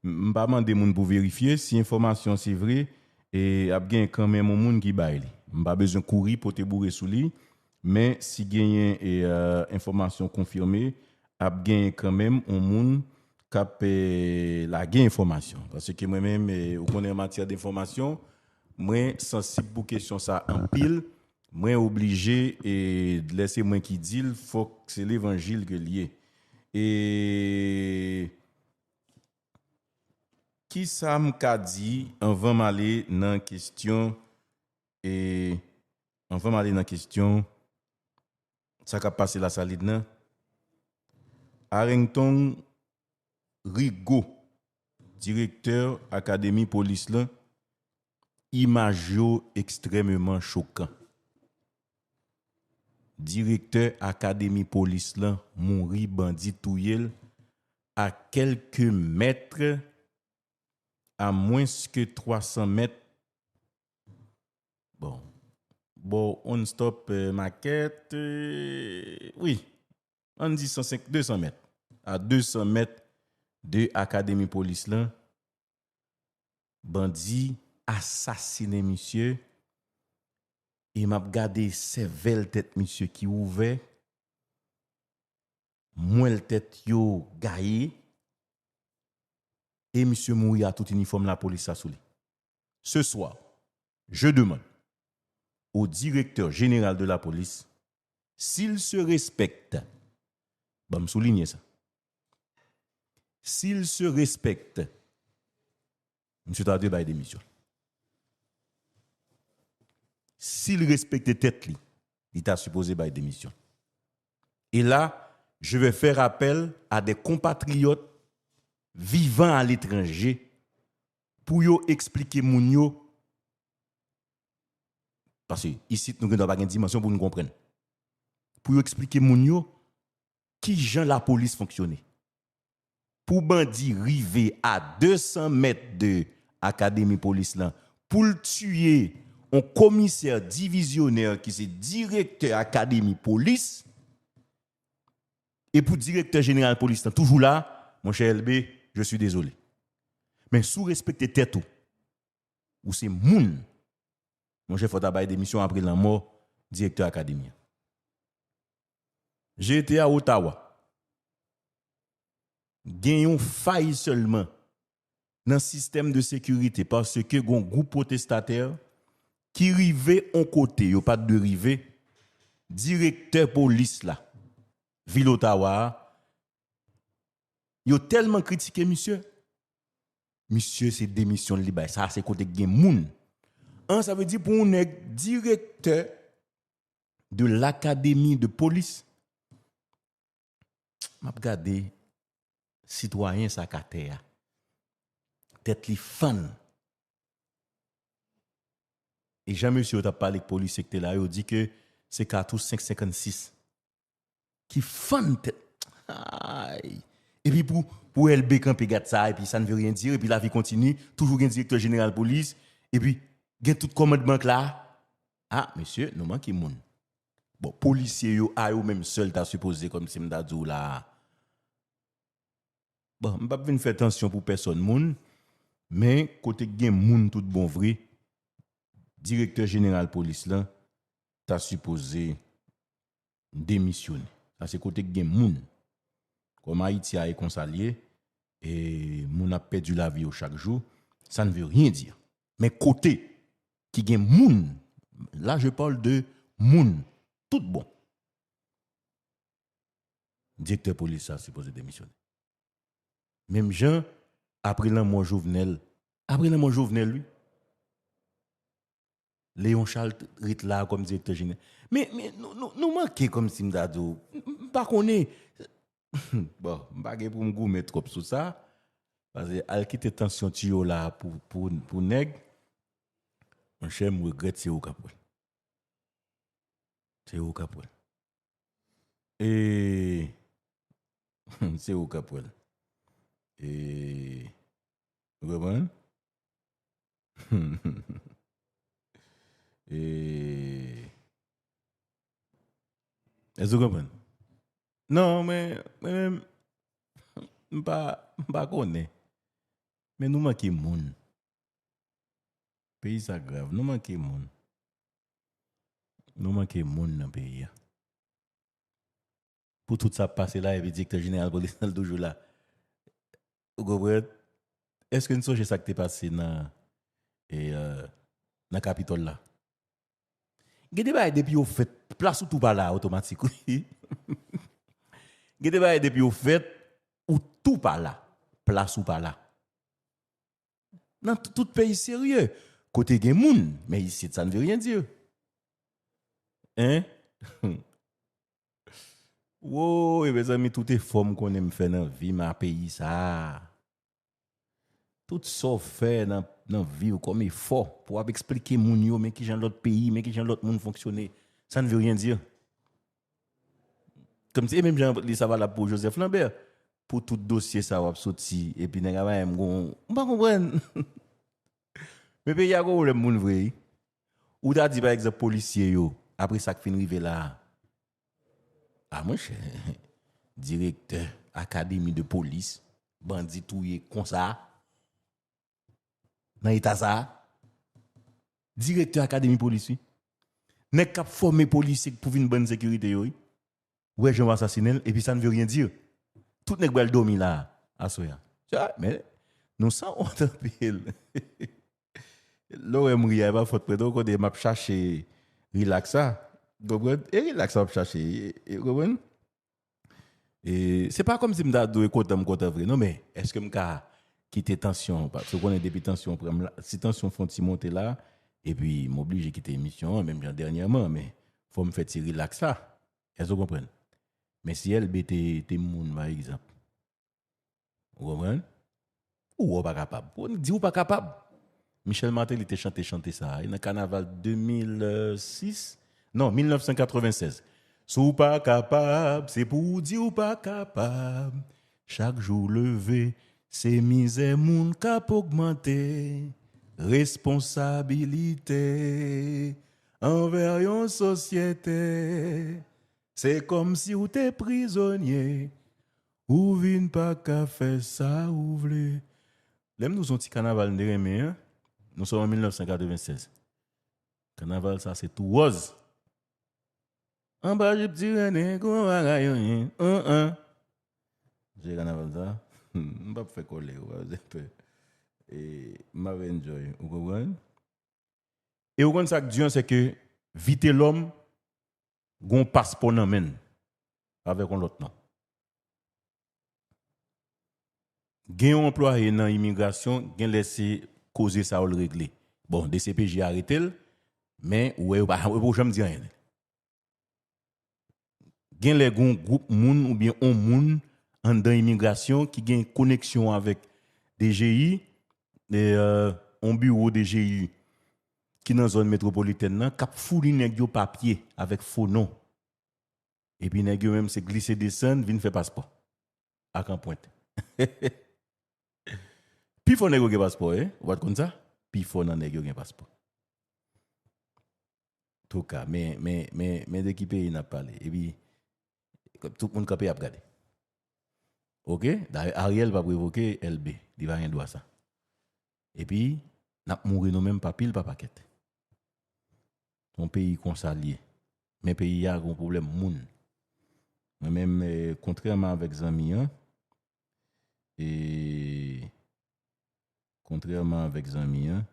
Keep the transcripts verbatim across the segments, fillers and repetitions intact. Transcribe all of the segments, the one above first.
M pa mande moun pou verifye, si enfòmasyon se vre, e ap gen kanmenm yon moun ki bay li. M pa bezwen kouri pote boure sou li, men si genyen e, euh, enfòmasyon konfime, ap genyen kanmenm yon moun k ap e, lage enfòmasyon. Paske mwen menm, e, ou konnen an matyè de enfòmasyon, mwen sansib pou kesyon sa anpil. Mwen oblije, e, lè se mwen ki di l, fòk se levanjil ke l ye. E kisa m ka di anvan m ale nan kesyon, e anvan m ale nan kesyon sa k ap pase Lasalin nan? Arengton Rigaud, direktè akademi polis lan, imaj yo ekstrèmeman chokan. Direktè akademi polis lan mouri, bandi touye l a kèlke mèt, a mwens ke twa san mèt. Bon, bò One Stop, euh, Market, euh, wi, ann di san senk, de san mèt. A de san mèt de akademi polis lan, bandi asasinen misye, e m ap gade sèvèl tèt misye ki ouvè, mwèl tèt yo gaye, e misye mouri a tout inifòm lapolis la sou li. Ce soir, je demande au directeur général de la police s'il se respecte. Ban m soulinye sa. S'il se respecte, misye ta dwe bay demisyon. Si l respekte tèt li, li ta sipoze bay demisyon. Et là, je vais faire appel à des compatriotes vivant à l'étranger pou yo eksplike moun yo, paske isit nou gen dwa pa gen dimansyon pou nou konprann. Pou yo eksplike moun yo ki jan lapolis fonksyone. Pou bandi rive a de san mèt de akademi polis lan, pou l tiye yon komisè divizyonè ki se direktè akademi polis, e pou direktè jeneral polis lan toujou la, monchè Elbe, je suis désolé. Men si w respekte tèt ou, ou se moun, monchè, fò w ta bay demisyon apre lanmò direktè akademi an. J'ai été à Ottawa. Gen yon fay sèlman nan sistèm de sekirite, paske gon gwoup pwotestatè ki rive on kote yo pa t dwe rive, direktè polis la, vil Ottawa a, yo tèlman kritike misye, misye se demisyon l li bay. Sa se kote k gen moun. An, sa vle di pou yon nèg direktè de lakademi de polis, m ap gade sitwayen sa k atè a. Tèt li fann. E jan mesye yo t ap pale ak polisye ki te la, yo di ke se katouch senk senkannsis ki fann tèt. Ay! Epi pou, pou Elbe kanpe gad sa, epi ça ne veut rien dire, epi la vie continue, toujou gen direktè jeneral polis, epi gen tout kòmandman k la. A, mesye, nou manke moun. Bon, polisye yo, a yo menm sèl ta sipoze, kòmsi m ta di w la. Bon, m p ap vin fè tansyon pou pèsòn moun, men kote k gen moun tout bon vre, direktè jeneral polis lan ta sipoze demisyone. Sa se kote k gen moun. Kòm Ayiti a e konsa l ye, e moun ap pèdi lavi yo chak jou, ça ne veut rien dire. Men kote ki gen moun, là je parle de moun, tout bon. Direktè polis sa sipoze demisyone. Menm jan, apre lanmò Jovenel, apre lanmò Jovenel, wi. Léon Charles ret la kòm direktè jeneral. Men, men nou, nou, nou manke kòmsi m ta di w, m, m pa konnen. Bon, m pa gen pou m goumen twòp sou sa. Paske al kite tansyon tiyo la pou, pou, pou nèg. Monchè, m regrèt se ou k ap wè l. Se ou k ap wè l. E se ou k ap wè l. E ou konprann? E èske ou konprann? Non, men mwen menm, m pa, m pa konnen. Men nou manke moun. Peyi sa grav, nou manke moun. Nou manke moun nan peyi a. Pou tout sa ap pase la, epi direktè jeneral polis nan toujou la. Ou konprann? Èske n sonje sa k te pase nan, e, euh, nan Kapitòl la? Gen de bagay depi yo fèt, plas ou tou pa la otomatik, wi. Gen de bagay depi yo fèt, ou tou pa la, plas ou pa la. Nan t- tout peyi serye, kote gen moun, men isit, ça ne veut rien dire. Hein? Wo, e mezanmi, tout efò m konnen m fè nan vi m a peyi sa a. Tout sa w fè nan, nan vi w kòm efò pou w ap eksplike moun yo, men kijan lòt peyi, men kijan lòt moun fonksyone, ça ne veut rien dire. Kòmsi, e menm jan li sa valab pou Joseph Lambert, pou tout dosye sa w ap soti, epi nèg a ba m gon, m pa konprann. Men peyi a gon pwoblèm moun vre, wi. Ou ta di, pa egzanp, polisye yo, apre sa k fin rive la a, a monchè, direktè akademi de polis, bandi touye konsa, nan eta sa a, direktè akademi polis, wi. Nèg k ap fòme polisye pou vin bann sekirite yo, wi. Ou wè jan w asasinen l, epi ça ne veut rien dire. Tout nèg pral dòmi la a, aswè a. Sa, men, nou sanwont anpil. Lè w wè m ri a, e pa fòt mwen, non, ou konnen m ap chache rilaks la. Konprann? E rilaks la m ap chache, e, e, konprann? E se pa kòmsi m ta dwe kontan, m kontan vre, non, men èske m ka kite tansyon, paske ou konnen depi tansyon pran m la, si tansyon fè yon ti monte la, epi m oblije kite emisyon an, menm jan dènyèman, men fò m fè ti rilaks la. Èske w konprann? Men si L B te, te moun, pa egzanp, ou konprann? Ou wè w pa kapab. Ou di w pa kapab. Michel Martelly te chante chante sa a, nan kanaval de mil sis, non, mil nèf san katreven sèz. Si w pa kapab, se pou w di w pa kapab. Chak jou w leve, se mizè moun k ap ogmante. Responsabilite anvè yon sosyete. Se kòmsi w te prizonye, ou vin pa ka fè sa ou vle. Lè m di w se yon ti kanaval m te renmen an, nou sòt an mil nèf san katreven sèz. Kanaval sa se tou wòz. Anba jip ti rene, gon bagay anyen, an, an. Jere kanaval sa, m p ap fè kòlè, ou pa bezwen pè. E, m ap enjoy, ou konprann? E ou konn sa k di an, se ke Vitelòm gon paspò nan men l avèk yon lòt non. Gen yon anplwaye nan imigrasyon, gen lè se koze sa yo l regle. Bon, D C P J arete l, men ou wè yo pa, yo poko janm di anyen. Gen lè gen yon gwoup moun oubyen yon moun anndan imigrasyon ki gen koneksyon avèk D G I, e, euh, yon biwo D G I ki nan zòn metwopolitèn nan, k ap founi nèg yo papye avèk fo non. Epi nèg yo menm se glise desann, vin fè paspò ak anprent. Pifò nèg yo gen paspò, wi. Ou pa t konn sa? Pifò nan nèg yo gen paspò. Touka, men, men, men, men de ki peyi n ap pale? Epi, tout moun kanpe ap gade. Oke? Dayè, Ariel p ap revoke L B. Li pa gen dwa sa. Epi, n ap mouri nou menm pa pil, pa pakèt. Yon peyi konsa l ye. Men peyi a gon pwoblèm moun. Mwen menm, eh, kontrèman avèk zanmi an, e, kontrèman avèk zanmi an,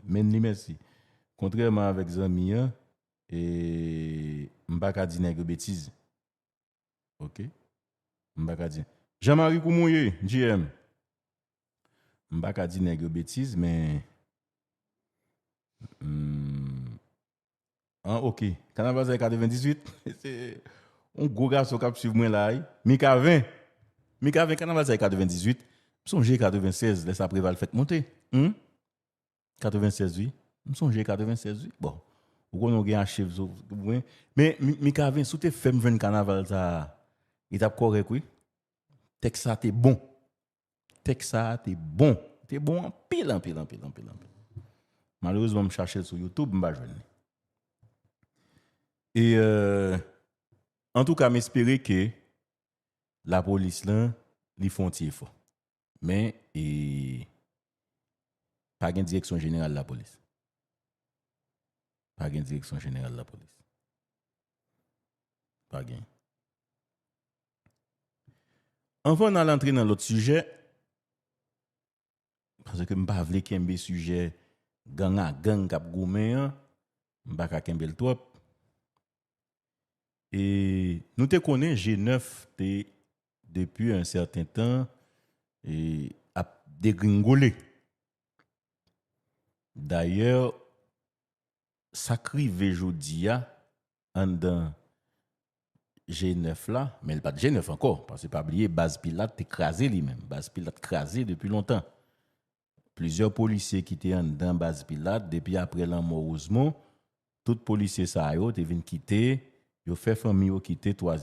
men li mèsi. Kontrèman avèk zanmi an, e, m pa ka di nèg yo betiz. Oke? M pa ka di. Jean Marie Koumouye, J M. M pa ka di nèg yo betiz, men, hmm, an, oke. Kanaval sa e katrevendizuit. Se yon gwo gason k ap swiv mwen la, wi. Mikaven. Mikaven, kanaval sa e katrevendizuit. M sonje katrevensèz, lè sa Preval fèk monte. Hmm? Katrevensèz, wi. M sonje katrevensèz, wi. Bon, ou konnen w gen achiv sou mwen. Men, Mi-, Mikaven, si w te fè m jwenn kanaval sa a, li t ap kòrèk, wi. Tèks sa te bon. Tèks sa a te bon. Te bon anpil, anpil, anpil, anpil, anpil. Malerezman, m chache l sou YouTube, m pa jwenn li. E, euh, antouka, m espere ke lapolis lan, li fè yon ti efò. Men, e, pa gen direksyon jeneral lapolis. Pa gen direksyon jeneral lapolis. Pa gen. Anvan n al antre nan lòt sijè, paske m pa vle kenbe sijè gang a gang k ap goumen an, m pa ka kenbe l twòp. E nou te konnen G nèf te, depi yon sèten tan, e, ap degringole. Dayè, sa k rive jodi a, anndan G nèf la, men li pa t G nèf ankò, paske pa bliye, baz Pilat te kraze li menm. Baz Pilat kraze depi lontan. Plizyè polisye ki te anndan baz Pilat, depi apre lanmò Rosemond, tout polisye sa yo te vin kite, yo fè fanmi yo kite twa